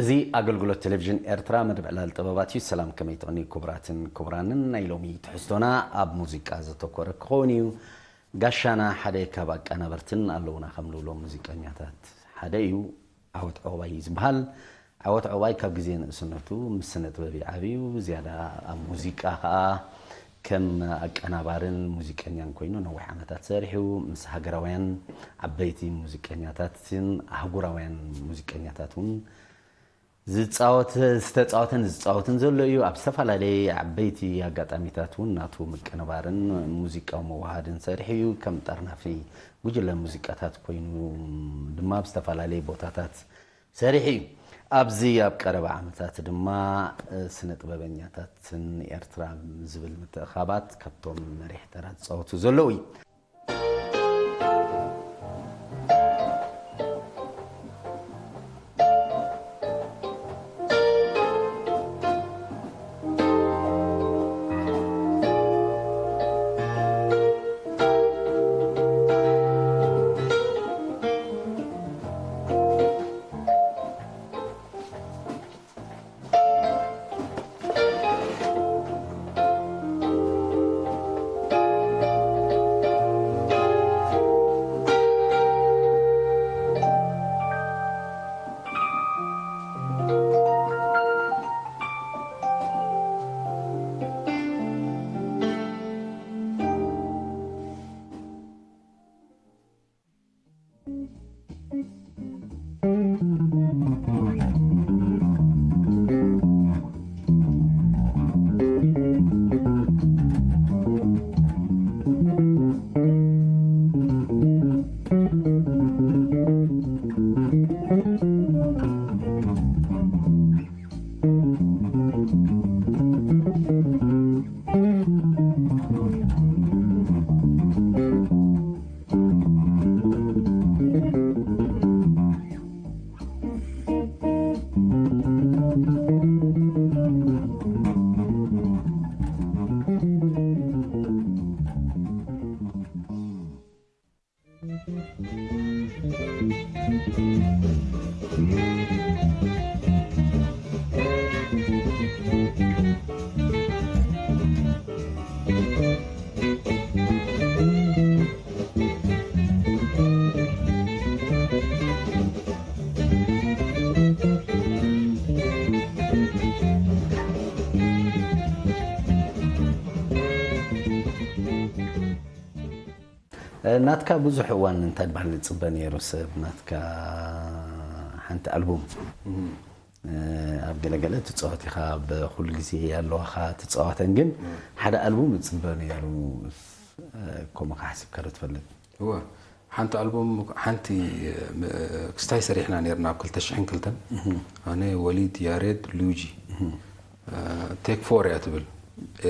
እዚ ኣገልግሎት ቴሌቪዥን ኤርትራ መደብ ዕላል ጥበባት እዩ። ሰላም፣ ከመይ ትቕንዩ ክቡራትን ክቡራንን? ናይ ሎሚ ትሕዝቶና ኣብ ሙዚቃ ዘተኮረ ክኸውን እዩ። ጋሻና ሓደ ካብ ኣቀናበርትን ኣለዉና ከም ንብሎም ሙዚቀኛታት ሓደ እዩ። ዓወት ዑቕባይ እዩ ዝበሃል። ዓወት ዑቕባይ ካብ ግዜ ንእስነቱ ምስ ስነ ጥበብ እዩ ዓብዩ። ዝያዳ ኣብ ሙዚቃ ኸኣ ከም ኣቀናባርን ሙዚቀኛን ኮይኑ ነዊሕ ዓመታት ሰሪሑ። ምስ ሃገራውያን ዓበይቲ ሙዚቀኛታትን ኣህጉራውያን ሙዚቀኛታት እውን ዝጻወት፣ ዝተጻወተን ዝጻወትን ዘሎ እዩ። ኣብ ዝተፈላለየ ዓበይቲ ኣጋጣሚታት እውን ናቱ ምቅንባርን ሙዚቃዊ መወሃድን ሰሪሑ እዩ። ከም ጠርናፊ ጉጅለ ሙዚቃታት ኮይኑ ድማ ኣብ ዝተፈላለየ ቦታታት ሰሪሑ እዩ። ኣብዚ ኣብ ቀረባ ዓመታት ድማ፣ እ፣ ስነ ጥበበኛታትን ኤርትራ ዝብል ምትእኻባት ካብቶም መሪሕ ተራ ዝጻወቱ ዘለዉ እዩ። ናትካ ብዙሕ እዋን እንታይ በሃል ዝጽበ ነይሩ ሰብ ናትካ ሓንቲ ኣልቡም? ኣብ ገለገለ ትጻወት ኢኻ፣ ኣብ ኩሉ ግዜ ኣለዋኻ ትጻወተን፣ ግን ሓደ ኣልቡም ዝጽበ ነይሩ፣ ከምኡ ከሓሲብካ ዶ ትፈልጥ? እወ፣ ሓንቲ ኣልቡም፣ ሓንቲ፣ ም-፣ ክስታይ ሰሪሕና ነይርና ኣብ ክልተ ሽሕን ክልተን። ኣነ፣ ወሊድ፣ ያሬድ፣ ሉጂ። ቴክ ፎር እያ ትብል፣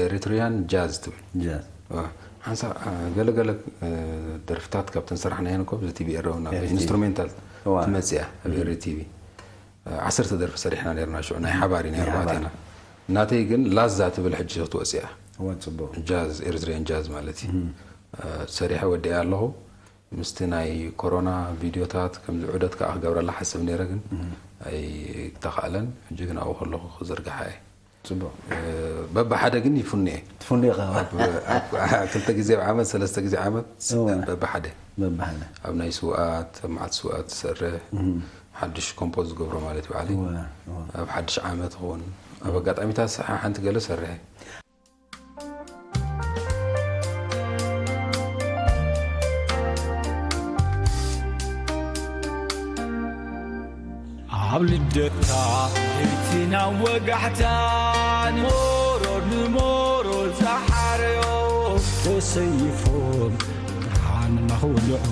ኤሪትሪያን ጃዝ ትብል። ጃዝ። እወ፣ ሓንሳእ፣ ገለገለ፣ ደርፍታት ካብተን ሰራሕናየን እኮ ብዚ ቲቪ ኤረውና፣ ኤሪ ቲቪ። ኢንስትሩሜንታል እወ። ትመጽእ እያ ኣብ ኤሪ ቲቪ። ዓሰርተ ደርፊ ሰሪሕና ነይርና ሽዑ፣ ናይ ሓባር እዩ፣ ናይ ናይ ሓባር። ኣርባዕቴና። ናተይ ግን ላዛ ትብል ሕጂ ክትወጽእ እያ። እወ፣ ጽቡቕ። ጃዝ፣ ኤሪትሪያን ጃዝ ማለት እዩ። ሰሪሐ ወዲኣ ኣለኹ። ምስቲ ናይ ኮሮና ቪድዮታት ከምዚ ዑደት ከኣ ክገብረላ ሓስብ ነይረ፣ ግን ኣይተኻእለን። ሕጂ ግን ኣብኡ ከለኹ ክዝርግሓ እየ። ጽቡቕ። በብሓደ ግን ይፉንየ። ትፉንየ ኢኻ። ኣብ፣ ኣብ፣ ኣብ ክልተ ግዜ ኣብ ዓመት፣ ሰለስተ ግዜ ዓመት እወ። በብሓደ። በብሓደ። ኣብ ናይ ስውኣት፣ ኣብ መዓልቲ ስውኣት ዝሰርሕ፣ ሓድሽ ኮምፖዝ ዝገብሮ ማለት እዩ ባዕለይ። እወ፣ እወ። ኣብ ሓድሽ ዓመት ይኹን፣ ኣብ ኣጋጣሚታት ሓንቲ ገለ ሰርሐ። ኣብ ልደታ ለይቲ ናብ ወጋሕታ፣ ንሞሮር ንሞሮር ዝሓረዮ ተሰይፎም ብርሃን እናኸወልዖ።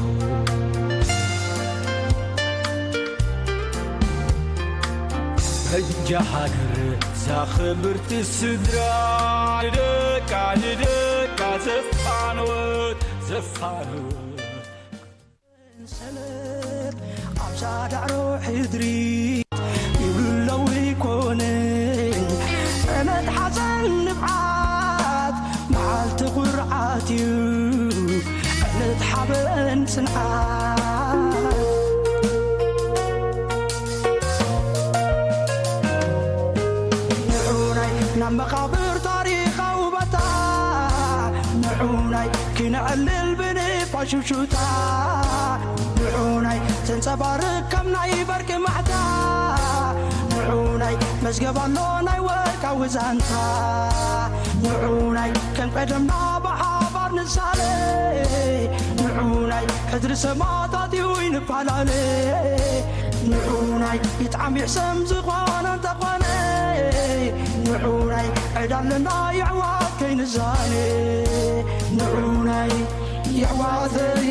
በጃ ሃገር እዛ ክብርቲ ስድራ፣ ንደቃ ንደቃ ዘፋነወት ዘፋነወት። ሰንሰለት ኣብዛ ዳዕሮ ሕድሪ ይብሉ ኣለዉ ይኮነ። ዕለት ሓዘን ንብዓት መዓልቲ ኩርዓት እዩ፣ ዕለት ሓበን ጽንዓት። መቓብር ታሪኻዊ ቦታ ንዑናይ ክነዕልል ብንፋሽሹታ ንዑናይ ተንጸባርቅ ከም ናይ በርቂ ማዕታ ንዑናይ መዝገብ ኣሎ ናይ ወርቃዊ ዛንታ ንዑናይ ከም ቀደምና ብሓባር ንሳለ ንዑናይ ሕድሪ ሰማዕታት እዩ ይንፈላለ ንዑናይ ይጥዓም ይሕሰም ዝኾነ እንተኾነ ንዑናይ ዕዳ ኣለና የሕዋት ከይንዛነ ንዑናይ የሕዋተይ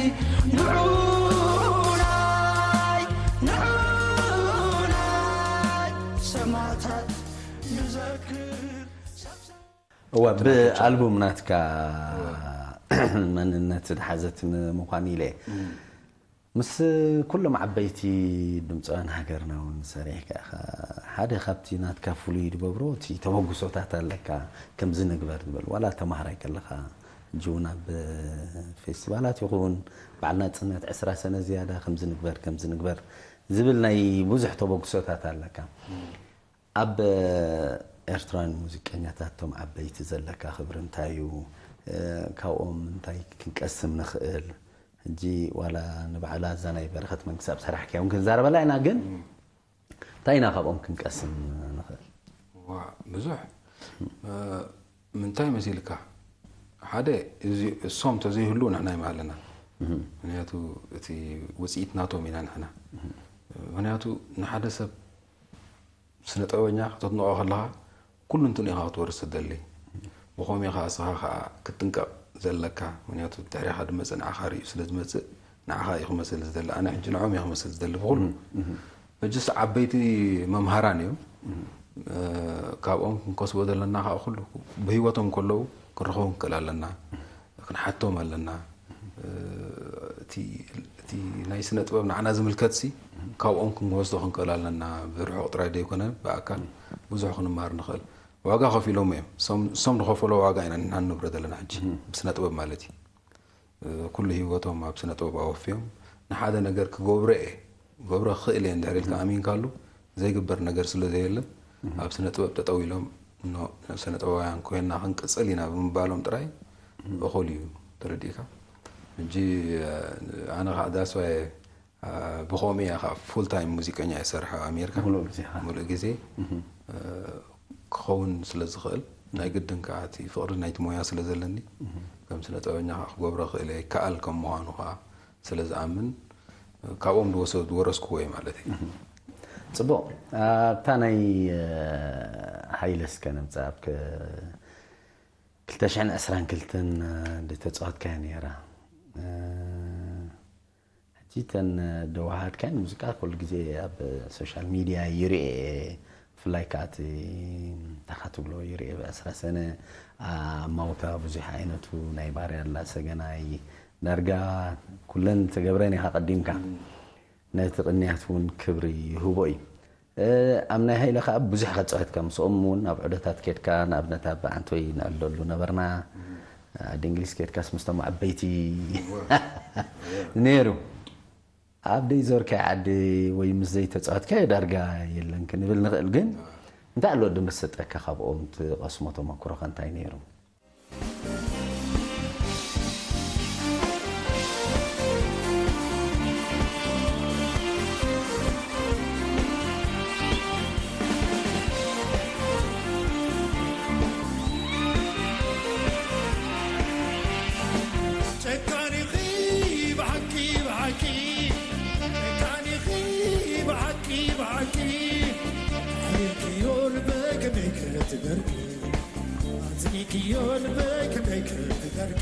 ንዑናይ ንዑናይ ሰማዕታት ንዘክር እዋ ብኣልቡም ናትካ መንነት ዝሓዘት ንምዃን ኢለ ምስ ኩሎም ዓበይቲ ድምፃውያን ሃገርና እውን ሰሪሕካ ኢኻ ሓደ ካብቲ ናትካ ፍሉይ ድገብሮ እቲ ተበግሶታት ኣለካ ከምዚ ንግበር ዝበል ዋላ ተማሃራይ ከለኻ ሕጂ እውን ኣብ ፌስቲቫላት ይኹን በዓል ናፅነት ዕስራ ሰነ ዝያዳ ከምዚ ንግበር ከምዚ ንግበር ዝብል ናይ ብዙሕ ተበግሶታት ኣለካ ኣብ ኤርትራውያን ሙዚቀኛታት እቶም ዓበይቲ ዘለካ ክብሪ እንታይ እዩ? ካብኦም እንታይ ክንቀስም ንኽእል? ሕጂ ዋላ ንባዕላ እዛ ናይ በረኸት መንግስቲ ኣብ ሰራሕካዮም ክንዛረበላ ኢና ግን እንታይ ኢና ካብኦም ክንቀስም ንኽእል? ብዙሕ ምንታይ መሲልካ ሓደ እዚ እሶም ተዘይህሉ ንሕና ይመሃለና ምክንያቱ እቲ ውፅኢት ናቶም ኢና ንሕና ምክንያቱ ንሓደ ሰብ ስነ ጥበበኛ ከተድንቖ ከለኻ ኩሉ እንትንኡ ኢኻ ክትወርስ ትደሊ ብኸምኡ ኢኻ እስኻ ከዓ ክትጥንቀቕ ዘለካ ምክንያቱ ድሕሪኻ ድመፅእ ንዓኻ ርእዩ ስለ ዝመፅእ ንዓኻ እዩ ክመስል ዝደሊ ኣነ ሕጂ ንዖም እየ ክመስል ዝደሊ ብኩሉ ሕጂስ ዓበይቲ መምሃራን እዮም ካብኦም ክንከስቦ ዘለና ከዓ ኩሉ ብህይወቶም ከለዉ ክንረኸቦም ክንክእል ኣለና ክንሓቶም ኣለና እቲ ናይ ስነ ጥበብ ንዓና ዝምልከት ሲ ካብኦም ክንወስዶ ክንክእል ኣለና ብርሑቕ ጥራይ ዘይኮነ ብኣካል ብዙሕ ክንመሃር ንኽእል ዋጋ ከፊሎም እዮም እሶም ዝኸፈሎ ዋጋ ኢና ንሕና ንብረ ዘለና ሕጂ ብስነ ጥበብ ማለት እዩ ኩሉ ህይወቶም ኣብ ስነ ጥበብ ኣወፍዮም ንሓደ ነገር ክገብሮ እየ ገብሮ ክኽእል እየ እንድሕር ኢልካ ኣሚንካሉ ዘይግበር ነገር ስለ ዘየለ ኣብ ስነ ጥበብ ጠጠው ኢሎም ስነ ጥበባውያን ኮይና ክንቅፅል ኢና ብምባሎም ጥራይ እኹል እዩ ተረዲእካ ሕጂ ኣነ ከዓ that's why ብኸምኡ እየ ከዓ full time ሙዚቀኛ እየ ዝሰርሕ ኣብ ኣሜሪካ ሙሉእ ግዜኻ ሙሉእ ግዜ ክኸውን ስለ ዝኽእል ናይ ግድን ከዓ እቲ ፍቕሪ ናይቲ ሞያ ስለ ዘለኒ ከም ስነ ጥበበኛ ከዓ ክገብሮ ክእል እየ ይከኣል ከም ምዃኑ ከዓ ስለ ዝኣምን ካብኦም ዝወሰ- ዝወረስክዎ እየ ማለት እዩ ፅቡቕ ኣብታ ናይ ሃይለ እስከ ነምፅእ ኣብ 2022 ዝተፃወትካያ ነይራ ሕጂ ተን ደዋሃድካን ሙዚቃ ኩሉ ግዜ ኣብ ሶሻል ሚድያ ይርኤ ብፍላይ ከዓ እቲ ታኻ ትብሎ ይርኤ ብዕስራ ሰነ ኣማውታ ብዙሕ ዓይነቱ ናይ ባርያ ኣላ ሰገናይ ዳርጋ ኩለን ተገብረን ኢኻ ቀዲምካ ነቲ ቅንያት እውን ክብሪ ይህቦ እዩ ኣብ ናይ ሃይለ ከዓ ብዙሕ ከፃወትካ ምስኦም እውን ኣብ ዑደታት ኬድካ ንኣብነት ኣብ ዓንቶይ ንዕለሉ ነበርና ዓዲ እንግሊዝ ኬድካስ ምስቶም ዓበይቲ ነይሩ ኣብ ደይ ዞርካይ ዓዲ ወይ ምስ ዘይተፃወትካዮ ዳርጋ የለን ክንብል ንኽእል ግን እንታይ ኣሎ ድመሰጠካ ካብኦም ትቐስሞ ተመክሮኸ እንታይ ነይሩ ትበርቂ ኣጽኒክዮ ልበይ ከመይ ክትበርቂ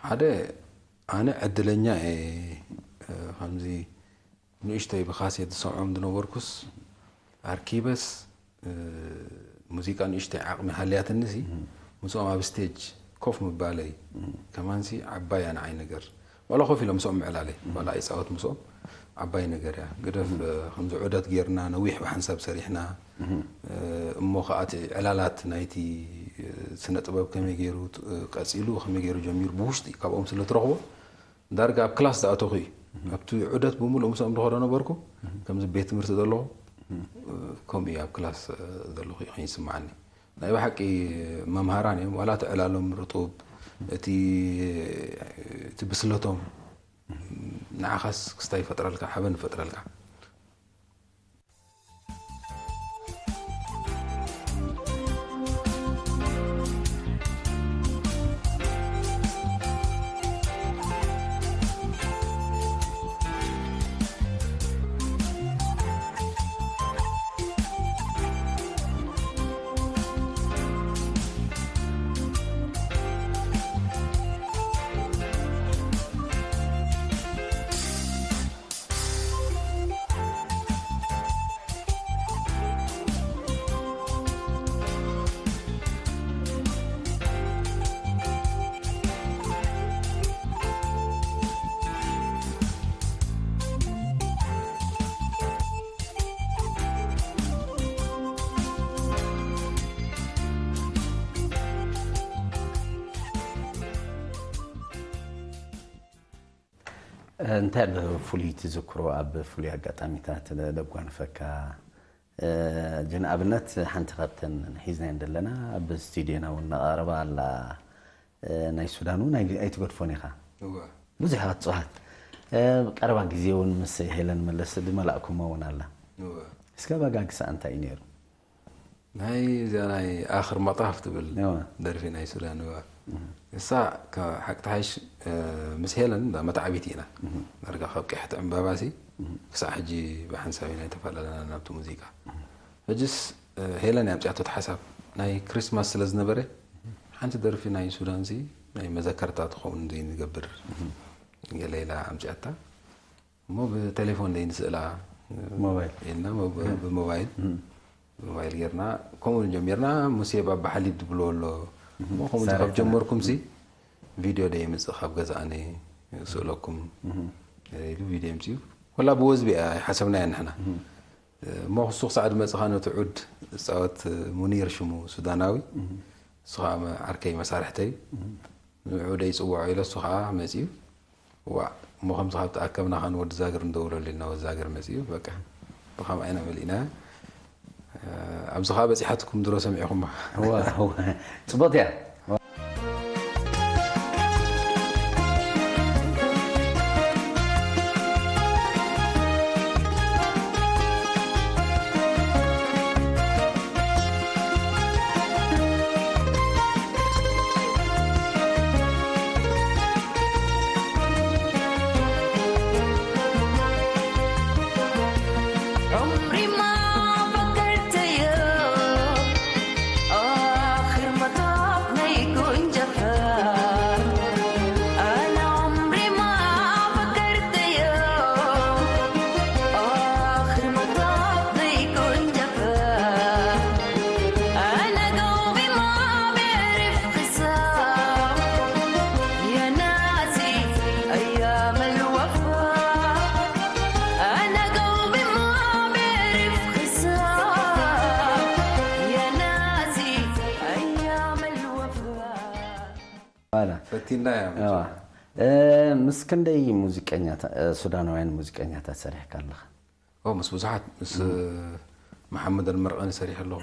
ሓደ ኣነ ዕድለኛ እየ። ከምዚ ንእሽተይ ብካሴት ዝሰምዖም ዝነበርኩስ ኣርኪበስ ሙዚቃ ንእሽተይ ዓቕሚ ሃልያትንሲ ምስኦም ኣብ ስቴጅ ኮፍ ምባለይ ከማንሲ ዓባይ ኣነ ዓይ ነገር ዋላ ኮፍ ኢሎም ምስኦም ምዕላለይ ዋላ ይፃወት ምስኦም ዓባይ ነገር እያ። ግደፍ ከምዚ ዑደት ጌርና ነዊሕ ብሓንሳብ ሰሪሕና እሞ ከዓ እቲ ዕላላት ናይቲ ስነ ጥበብ ከመይ ገይሩ ቀፂሉ ከመይ ገይሩ ጀሚሩ ብውሽጢ ካብኦም ስለ ትረኽቦ ዳርጋ ኣብ ክላስ ዝኣተኹ እዩ። ኣብቲ ዑደት ብምሉእ ምስኦም ዝኸዶ ነበርኩ። ከምዚ ቤት ትምህርቲ ዘለኹ ከምኡ እዩ ኣብ ክላስ ዘለኹ እዩ ይስምዓኒ። ናይ ብሓቂ መምሃራን እዮም። ዋላ እቲ ዕላሎም ርጡብ እቲ እቲ ብስለቶም ንዓኻስ ክስታይ ይፈጥረልካ ሓበን ይፈጥረልካ። እንታይ ኣሎ ፍሉይ ትዝክሮ ኣብ ፍሉይ ኣጋጣሚታት ለጓንፈካ? እ፣ ጅን ኣብነት ሓንቲ ካብተን ሒዝናየን ዘለና ኣብ ስቱድዮና እውን ነቓረባ ኣላ፣ እ፣ ናይ ሱዳን እውን ኣይ-፣ ኣይትገድፎን ኢኻ። እወ። ብዙሕ ኢኻ ትጽዋት። እ፣ ቀረባ ግዜ እውን ምስ ሄለን መለስ ዝመላእኩሞ እውን ኣላ። እወ። እስከ ኣበጋግሳ እንታይ እዩ ነይሩ? ናይ እዚኣ ናይ ኣኽር መጣፍ ትብል እዋ። ደርፊ ናይ ሱዳን እዋ። እሳ ሓቂ ተሓይሽ ምስ ሄለን እንዳ መታዕቢቲ ኢና። ዳርጋ ካብ ቅሕቲ ዕምባባሲ ክሳዕ ሕጂ ብሓንሳብ ኢና ኣይተፈላለና ናብቲ ሙዚቃ። ሕጅስ ሄለን እያ ኣምፅኣቶ እቲ ሓሳብ ናይ ክሪስማስ ስለ ዝነበረ ሓንቲ ደርፊ ናይ ሱዳንሲ ናይ መዘከርታ ትኸውን ዘይንገብር ገለ ኢላ ኣምፅኣታ። እሞ ብቴሌፎን ደይ ንስእላ ሞባይል። ኢልና ሞ- ብሞባይል ብሞባይል ጌርና ከምኡ ጀሚርና። ሙሴ ባባ ሓሊብ ዝብልዎ ኣሎ እሞ ከምኡ ካብ ጀመርኩም ሲ ቪድዮ ደይ ምፅእ ካብ ገዛእኒ ስእለኩም ኢሉ ቪድዮ ምፅኡ። ኮላ ብወዝቢ እያ ኣይሓሰብናያ ንሕና። እሞ ክሱ ክሳዕ ድመፅኻ ነቲ ዑድ ዝፃወት ሙኒር ሽሙ ሱዳናዊ እሱ ከዓ ዓርከይ መሳርሕተይ ንዑ ደይ ፅውዖ ኢለ እሱ ከዓ መፅኡ። ዋእ እሞ ከምዚ ካብ ተኣከብና ከ ንወዲ ዛግር ንደውለሉ ኢልና ወዲ ዛግር መፂኡ በቃ ብከምኣ ኢና መሊእናያ። ኣብዚ ከዓ በፂሓትኩም ድሮ ሰሚዕኹማ። ፅቡቅ እያ። ፈቲና እያ። ምስ ክንደይ ሙዚቀኛታት ሱዳናውያን ሙዚቀኛታት ሰሪሕካ ኣለኻ? ኦ ምስ ብዙሓት ምስ መሓመድ ኣልመርቐኒ ሰሪሐ ኣለኹ።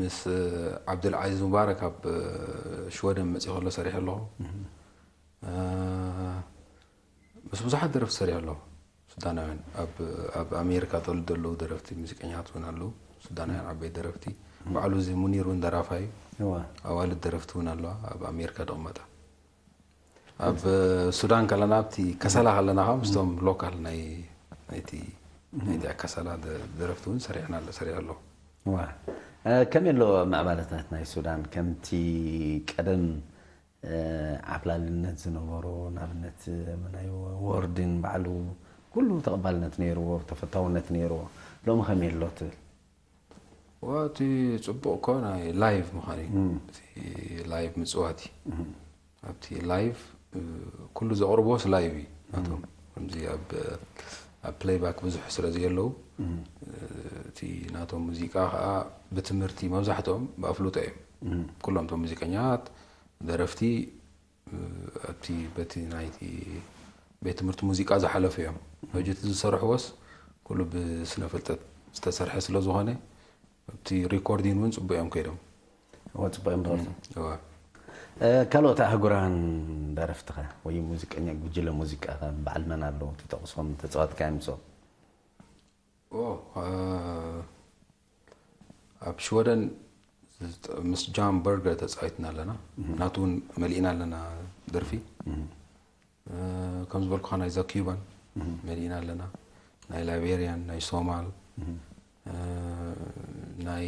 ምስ ዓብዱልዓዚዝ ሙባረክ ኣብ ሽወደን መፅእ ከሎ ሰሪሐ ኣለኹ። ምስ ብዙሓት ደረፍቲ ሰሪሐ ኣለኹ። ሱዳናውያን ኣብ ኣሜሪካ ተወልዶ ኣለዉ ደረፍቲ ሙዚቀኛት እውን ኣለዉ። ሱዳናውያን ዓበይቲ ደረፍቲ ባዕሉ እዚ ሙኒር እውን ደራፋይ እዩ። ኣዋልድ ደረፍቲ እውን ኣለዋ ኣብ ኣሜሪካ ደቕመጣ። ኣብ ሱዳን ከለና ኣብቲ ከሰላ ከለና ከዓ ምስቶም ሎካል ናይ ናይቲ ናይቲ ከሰላ ደረፍቲ እውን ሰሪሕና ሰሪሐ ኣለኹ። ከመይ ኣሎ ምዕባለታት ናይ ሱዳን ከምቲ ቀደም ዓብላልነት ዝነበሮ፣ ንኣብነት ናይ ወርድን ባዕሉ ኩሉ ተቐባልነት ነይርዎ፣ ተፈታውነት ነይርዎ። ሎሚ ከመይ ኣሎ ትብል? እቲ ፅቡቕ እኮ ናይ ላይቭ ምዃን እዩ። እቲ ላይቭ ምፅዋት እዩ። ኣብቲ ላይቭ ኩሉ ዘቕርቦስ ላይቭ እዩ ናቶም። ከምዚ ኣብ ኣብ ፕሌይባክ ብዙሕ ስለ ዘየለዉ፣ እቲ ናቶም ሙዚቃ ከዓ ብትምህርቲ፣ መብዛሕትኦም ብኣፍልጦ እዮም። ኩሎም እቶም ሙዚቀኛት፣ ደረፍቲ ኣብቲ በቲ ናይቲ ቤት ትምህርቲ ሙዚቃ ዝሓለፉ እዮም። ሕጂ እቲ ዝሰርሕዎስ ኩሉ ብስነ ፍልጠት ዝተሰርሐ ስለ ዝኾነ፣ ኣብቲ ሪኮርዲን እውን ፅቡቅ እዮም ከይዶም። እወ፣ ፅቡቅ እዮም ዝኸዱ። እወ። ካልኦት ኣህጉራውያን ደረፍትኸ ወይ ሙዚቀኛ፣ ጉጅለ ሙዚቃ በዓል መን ኣለዉ ትጠቕሶም፣ ተፃወትካዮም ንሶም? ኦ፣ ኣብ ሽወደን ምስ ጃን በርገር ተፃዊትና ኣለና። ናቱ እውን መሊእና ኣለና ደርፊ። ከም ዝበልኩኻ ናይ ዛኪዩባን መሊእና ኣለና፣ ናይ ላይቤርያን፣ ናይ ሶማል፣ ናይ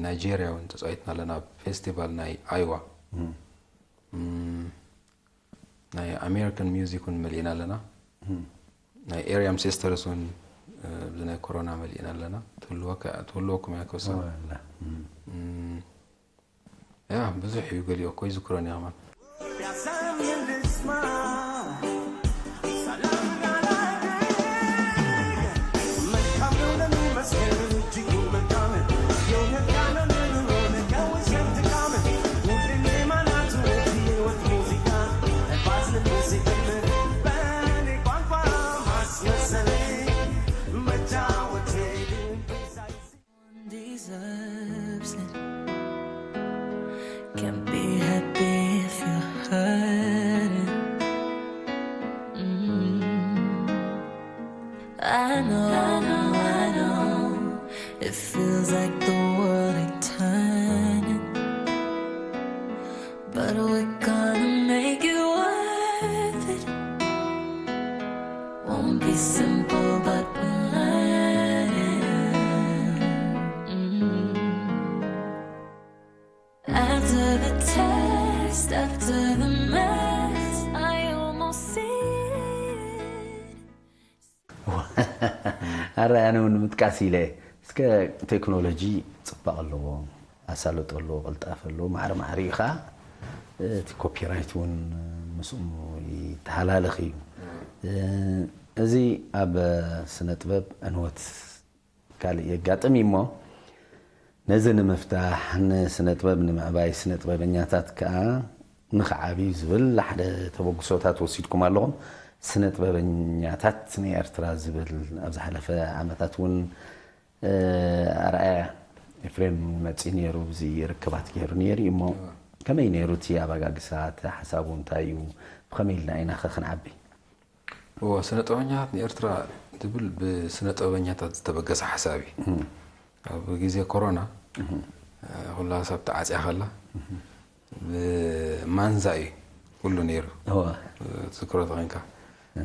ናይጄርያ እውን ተፃዊትና ኣለና ኣብ ፌስቲቫል ናይ ኣይዋ። ናይ ኣሜሪካን ሚውዚክ እውን መሊእና ኣለና። ናይ ኤርያም ሲስተርስ እውን ኣብዚ ናይ ኮሮና መሊእና ኣለና። ትህልወኩም እያ ክወሰና። ያ ብዙሕ እዩ፣ ገሊኦ እኮ ይዝክሮን እየ ከማን። Deserves it. Can't be happy if you're hurting. Mm. I know, I know, I know. It feels like the world ain't turning, but we're gonna make it worth it. Won't be simple, but we're learning. Mm. After the test, after the mess, I almost see it. ኣረኣያን እውን ንምጥቃስ ኢለ እስከ ቴክኖሎጂ ፅባቕ ኣለዎ፣ ኣሳልጦ ኣለዎ፣ ቅልጣፈ ኣለዎ፣ ማዕረ ማዕሪኡ ከዓ እቲ ኮፒራይት እውን ምስኡ ይተሃላለኽ እዩ። እዚ ኣብ ስነ ጥበብ ዕንወት ካልእ የጋጥም እዩ እሞ ነዚ ንምፍታሕ ንስነ ጥበብ ንምዕባይ ስነ ጥበበኛታት ከዓ ንኽዓብዩ ዝብል ሓደ ተበግሶታት ወሲድኩም ኣለኹም። ስነ ጥበበኛታት ንኤርትራ ዝብል ኣብ ዝሓለፈ ዓመታት እውን ኣርኣያ ኤፍሬም መፂኡ ነይሩ፣ እዚ ርክባት ገይሩ ነይሩ እዩ እሞ ከመይ ነይሩ እቲ ኣበጋግሳ፣ እቲ ሓሳቡ እንታይ እዩ፣ ብኸመይ ኢልና ኢና ኸ ክንዓቢ? እዎ፣ ስነ ጥበበኛታት ንኤርትራ ዝብል ብስነ ጥበበኛታት ዝተበገሰ ሓሳብ እዩ። ኣብ ግዜ ኮሮና ኩላ ሰብ ተዓፅያ ከላ ብማንዛ እዩ ኩሉ ነይሩ። እወ። ትዝክሮ ተኾይንካ።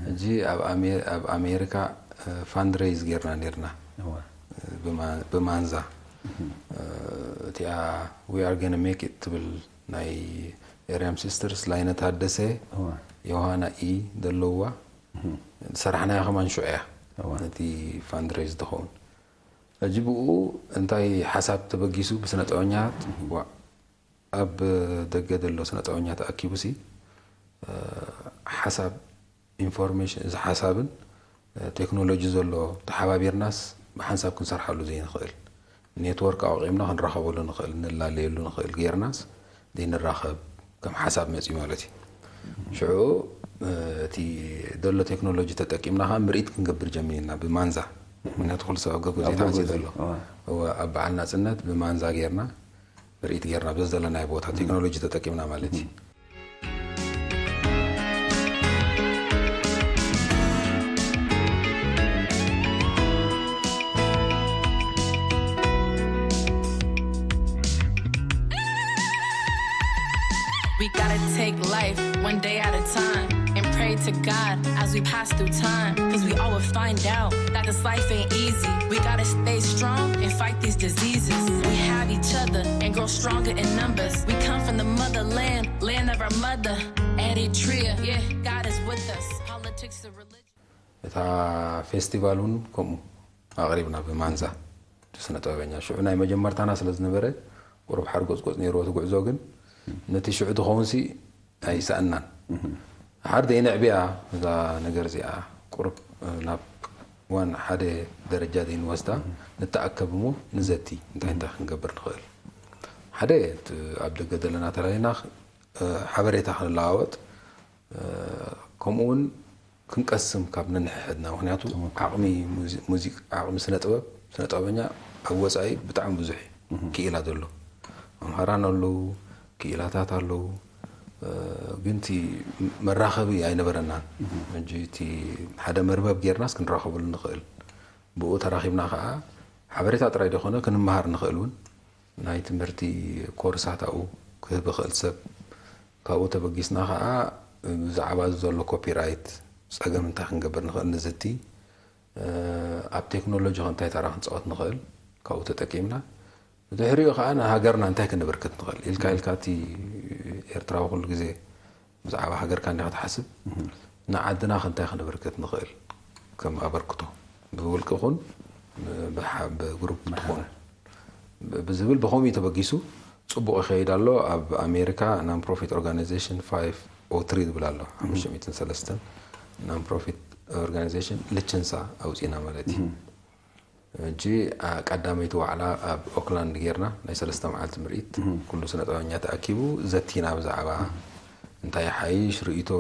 ሕጂ ኣብ ኣሜ- ኣብ ኣሜሪካ ፋንድሬይዝ ጌርና ነርና። እወ። ብማ- ብማንዛ እቲኣ we are gonna make it ትብል ናይ ኤርያም ሲስተርስ ላይነ ታደሰ እወ። ዮሃና ኢ ዘለውዋ ዝሰራሕናያ ከማን ሽዑ እያ እወ። ነቲ ፋንድሬይዝ ዝኸውን። ሕጂ ብኡ እንታይ ሓሳብ ተበጊሱ ብስነ ጥበበኛታት ዋ- ኣብ ደገ ዘሎ ስነ ጥበበኛ ተኣኪቡ ሲ ሓሳብ ኢንፎርሜሽን እዚ ሓሳብን ቴክኖሎጂ ዘሎ ተሓባቢርናስ ብሓንሳብ ክንሰርሓሉ ዘይንኽእል ኔትወርክ ኣውቒምና ክንራኸበሉ ንኽእል ንላለየሉ ንኽእል ጌርናስ ዘይንራኸብ ከም ሓሳብ መፅዩ ማለት እዩ። ሽዑ እቲ ዘሎ ቴክኖሎጂ ተጠቂምና ከዓ ምርኢት ክንገብር ጀሚርና ብማንዛ። ምክንያቱ ኩሉ ሰብ ኣብ ገጎ ዘይተዓፅዩ ዘሎ እወ፣ ኣብ በዓል ናፅነት ብማንዛ ጌርና ምርኢት ጌርና በዚ ዘለናዮ ቦታ ቴክኖሎጂ ተጠቂምና ማለት እዩ። We gotta take life one day at a time and pray to God as we pass through time. Cause we all will find out that this life ain't easy. We gotta stay strong and fight these diseases. We have each other and grow stronger in numbers. We come from the motherland, land of Our mother, Eritrea, yeah, God is with us. Politics and religion. እታ ፌስቲቫል እውን ከምኡ ኣቕሪብና ብማንዛ ስነ ጥበበኛ። ሽዑ ናይ መጀመርታና ስለ ዝነበረ ቁሩብ ሓርጎጽጎጽ ነይርዎ እቲ ጉዕዞ፣ ግን ነቲ ሽዑ ዝኸውን ሲ ኣይሰኣናን። ሓደ ደይንዕብያ እዛ ነገር እዚኣ፣ ቁሩብ ናብ ዋን ሓደ ደረጃ ዘይንወስዳ፣ ንተኣከብ እሞ ንዘቲ እንታይ እንታይ ክንገብር ንኽእል። ሓደ እቲ ኣብ ደገ ዘለና ተላሊና ሓበሬታ ክንለዋወጥ፣ ከምኡ እውን ክንቀስም ካብ ነንሕድና። ምክንያቱ ዓቕሚ ሙዚ- ሙዚቃ፣ ዓቕሚ ስነ ጥበብ፣ ስነ ጥበበኛ ኣብ ወፃኢ ብጣዕሚ ብዙሕ እዩ ክኢላ ዘሎ። መምሃራን ኣለዉ፣ ክኢላታት ኣለዉ። ግን እቲ መራኸቢ ኣይነበረናን። ሕጂ እቲ ሓደ መርበብ ጌርናስ ክንራኸበሉ ንኽእል። ብኡ ተራኺብና ከዓ ሓበሬታ ጥራይ ደኾነ ክንመሃር ንኽእል እውን። ናይ ትምህርቲ ኮርሳት ኣብኡ ክህብ ይኽእል ሰብ። ካብኡ ተበጊስና ከዓ ብዛዕባ እዚ ዘሎ ኮፒራይት ፀገም እንታይ ክንገብር ንኽእል ንዝቲ፣ ኣብ ቴክኖሎጂ ከ እንታይ ተራ ክንፃወት ንኽእል፣ ካብኡ ተጠቂምና ብድሕሪኡ ከዓ ንሃገርና እንታይ ክነበርክት ንኽእል ኢልካ ኢልካ፣ እቲ ኤርትራዊ ኩሉ ግዜ ብዛዕባ ሃገርካ እንዲኻ ትሓስብ። ንዓድና ከ እንታይ ክነበርክት ንኽእል ከም ኣበርክቶ፣ ብውልቂ ኹን ብሓ- ብግሩፕ ትኹን ብዝብል ብኸምኡ ተበጊሱ ጽቡቕ ይኸይድ ኣሎ። ኣብ ኣሜሪካ non profit organization five oh three ዝብል ኣሎ፣ ሓሙሽተ ሚእትን ሰለስተን non profit organization ልችንሳ ኣውፂና ማለት እዩ። ሕጂ ቀዳመይቲ ዋዕላ ኣብ ኦክላንድ ጌርና፣ ናይ ሰለስተ መዓልቲ ምርኢት፣ ኩሉ ስነ ጥበበኛ ተኣኪቡ ዘቲና ብዛዕባ እንታይ ይሓይሽ ርእይቶ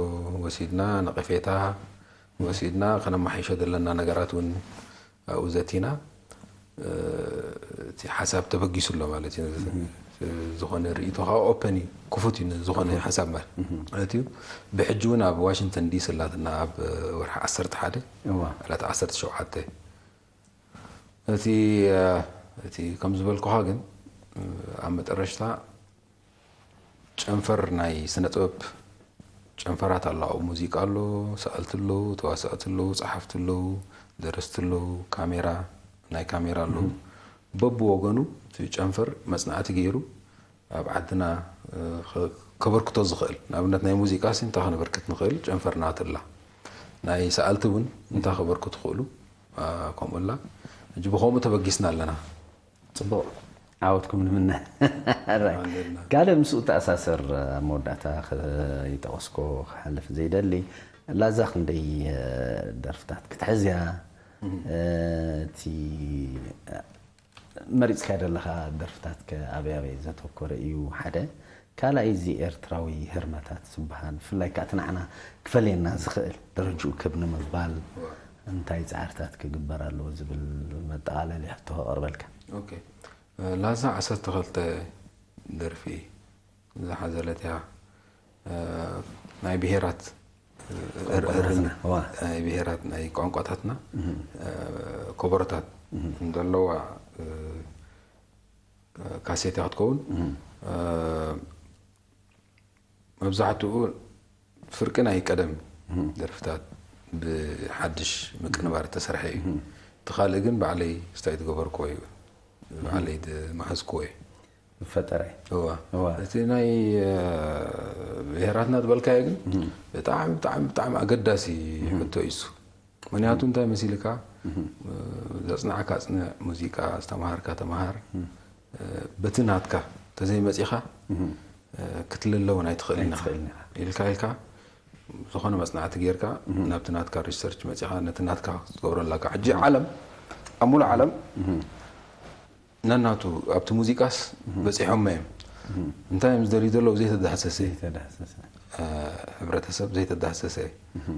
ወሲድና፣ ነቐፌታ ወሲድና፣ ከነማሓይሾ ዘለና ነገራት እውን ኣብኡ ዘቲና። እቲ ሓሳብ ተበጊሱ ኣሎ ማለት እዩ። ዝኾነ ርእይቶ ከዓ ኦፐን እዩ፣ ክፉት እዩ ዝኾነ ሓሳብ ማለት እዩ። ብሕጂ እውን ኣብ ዋሽንግተን ዲሲ ኣላትና፣ ኣብ ወርሒ ዓሰርተ ሓደ ዕለት ዓሰርተ ሸውዓተ። እቲ እቲ ከም ዝበልኩኻ ግን ኣብ መጠረሽታ ጨንፈር ናይ ስነ ጥበብ ጨንፈራት ኣሎ። ኣብኡ ሙዚቃ ኣሎ፣ ሰኣልቲ ኣለዉ፣ ተዋሳእቲ ኣለዉ፣ ጸሓፍቲ ኣለዉ፣ ደረስቲ ኣለዉ፣ ካሜራ ናይ ካሜራ ኣለዉ። በብወገኑ እቲ ጨንፈር መጽናዕቲ ገይሩ ኣብ ዓድና ከበርክቶ ዝኽእል፣ ንኣብነት ናይ ሙዚቃ ሲ እንታይ ከነበርክት ንኽእል፣ ጨንፈርና ትላ። ናይ ሰኣልቲ እውን እንታይ ከበርክቱ ክኽእሉ፣ ከምኡ ኣላ። ሕጂ ብኸምኡ ተበጊስና ኣለና። ጽቡቕ ዓወትኩም ንምነ። ካልእ ምስኡ ተኣሳሰር ኣብ መወዳእታ ይጠቐስኮ ክሓልፍ ዘይደሊ፣ ላዛ ክንደይ ደርፍታት ክትሕዝያ፣ እቲ መሪጽካ ዘለኻ ደርፍታት ከ ኣበይ ኣበይ ዘተኮረ እዩ? ሓደ ካልኣይ እዚ ኤርትራዊ ህርመታት ዝበሃል ብፍላይ ከዓ እቲ ንዓና ክፈልየና ዝኽእል ደረጅኡ ክብ ንምባል እንታይ ጻዕርታት ክግበር ኣለዎ ዝብል መጠቓለሊ ሕቶ ከቕርበልካ። ላዛ ዓሰርተ ክልተ ደርፊ ዝሓዘለት እያ። ናይ ብሄራት ናይ ብሄራት ናይ ቋንቋታትና ኮበሮታት ዘለዋ ካሴት እያ ክትከውን። መብዛሕትኡ ፍርቂ ናይ ቀደም ደርፍታት ብሓድሽ ምቅንባር ዝተሰርሐ እዩ። እቲ ካልእ ግን ባዕለይ ስታይ ዝገበርክዎ እዩ፣ ባዕለይ ዝመሃዝክዎ እዩ። ዝፈጠረ እዋ። እቲ ናይ ብሄራትና ዝበልካዮ ግን ብጣዕሚ ብጣዕሚ ብጣዕሚ ኣገዳሲ ሕቶ እዩ እሱ። ምክንያቱ እንታይ መሲልካ፣ ዘጽናዕካ ኣጽንዕ፣ ሙዚቃ ዝተምሃርካ ተምሃር፣ በቲ ናትካ ተዘይመጺኻ ክትልለ እውን ኣይትኽእልን ኢኻ። ኢልካ ኢልካ ዝኾነ መጽናዕቲ ጌርካ ናብቲ ናትካ ሪሰርች መጺኻ ነቲ ናትካ ክትገብሮ ኣለካ። ሕጂ ዓለም ኣብ ሙሉእ ዓለም ነናቱ ኣብቲ ሙዚቃስ በጺሖሞ እዮም። እንታይ እዮም ዝደልዩ ዘለዉ? ዘይተዳህሰሰ ሕብረተሰብ፣ ዘይተዳህሰሰ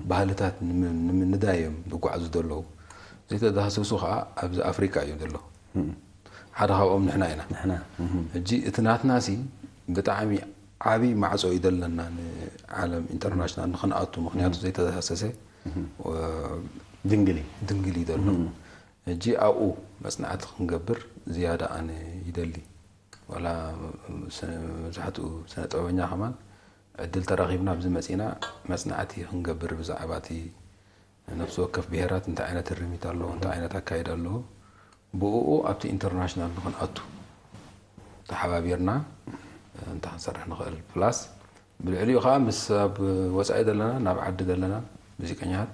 ባህልታት ንምንዳይ እዮም ዝጓዓዙ ዘለዉ። ዘይተዳህሰሱ ከዓ ኣብዚ ኣፍሪቃ እዮም ዘለዉ። ሓደ ካብኦም ንሕና ኢና። ሕጂ እቲ ናትና ሲ ብጣዕሚ ዓብዪ ማዕጾ እዩ ዘለና ንዓለም ኢንተርናሽናል ንክንኣቱ፣ ምክንያቱ ዘይተዳህሰሰ ድንግሊ ድንግል እዩ ዘሎ። ሕጂ ኣብኡ መጽናዕቲ ክንገብር ዝያዳ ኣነ ይደሊ። ዋላ መብዛሕትኡ ስነ ጥበበኛ ከማን ዕድል ተራኺብና ኣብዚ መጺና መጽናዕቲ ክንገብር ብዛዕባ እቲ ነፍሲ ወከፍ ብሄራት እንታይ ዓይነት ርሚት ኣለዎ፣ እንታይ ዓይነት ኣካይዳ ኣለዎ፣ ብእኡ ኣብቲ ኢንተርናሽናል ንክንኣቱ ተሓባቢርና እንታይ ክንሰርሕ ንኽእል። ፕላስ ብልዕሊኡ ከዓ ምስ ኣብ ወፃኢ ዘለና ናብ ዓዲ ዘለና ሙዚቀኛታት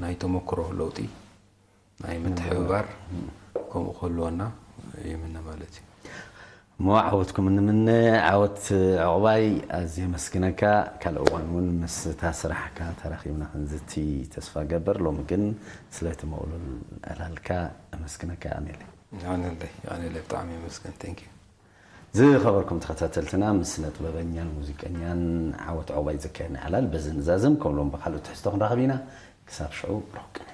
ናይ ተመክሮ ለውጢ ናይ ምትሕብባር ከምኡ ክህልወና ይምነ ማለት እዩ። እሞ ዓወትኩም ንምነ። ዓወት ዕቑባይ፣ ኣዝየ የመስግነካ። ካልእ እዋን እውን ምስ እታ ስራሕካ ተራኺብና ክንዝቲ ተስፋ ገብር። ሎሚ ግን ስለቲ መቕሉል ዕላልካ ኣመስግነካ። ኣሜለ የቐንየለይ የቐንየለይ ብጣዕሚ የመስገን thank you። ዝኸበርኩም ተኸታተልትና፣ ምስ ስነ ጥበበኛን ሙዚቀኛን ዓወት ዕቑባይ ዘካየድና ዕላል በዚ ንዛዝም። ከም ሎም ብካልእ ትሕዝቶ ክንራኸብ ኢና። ክሳብ ሽዑ ርሑቕ ቅነ።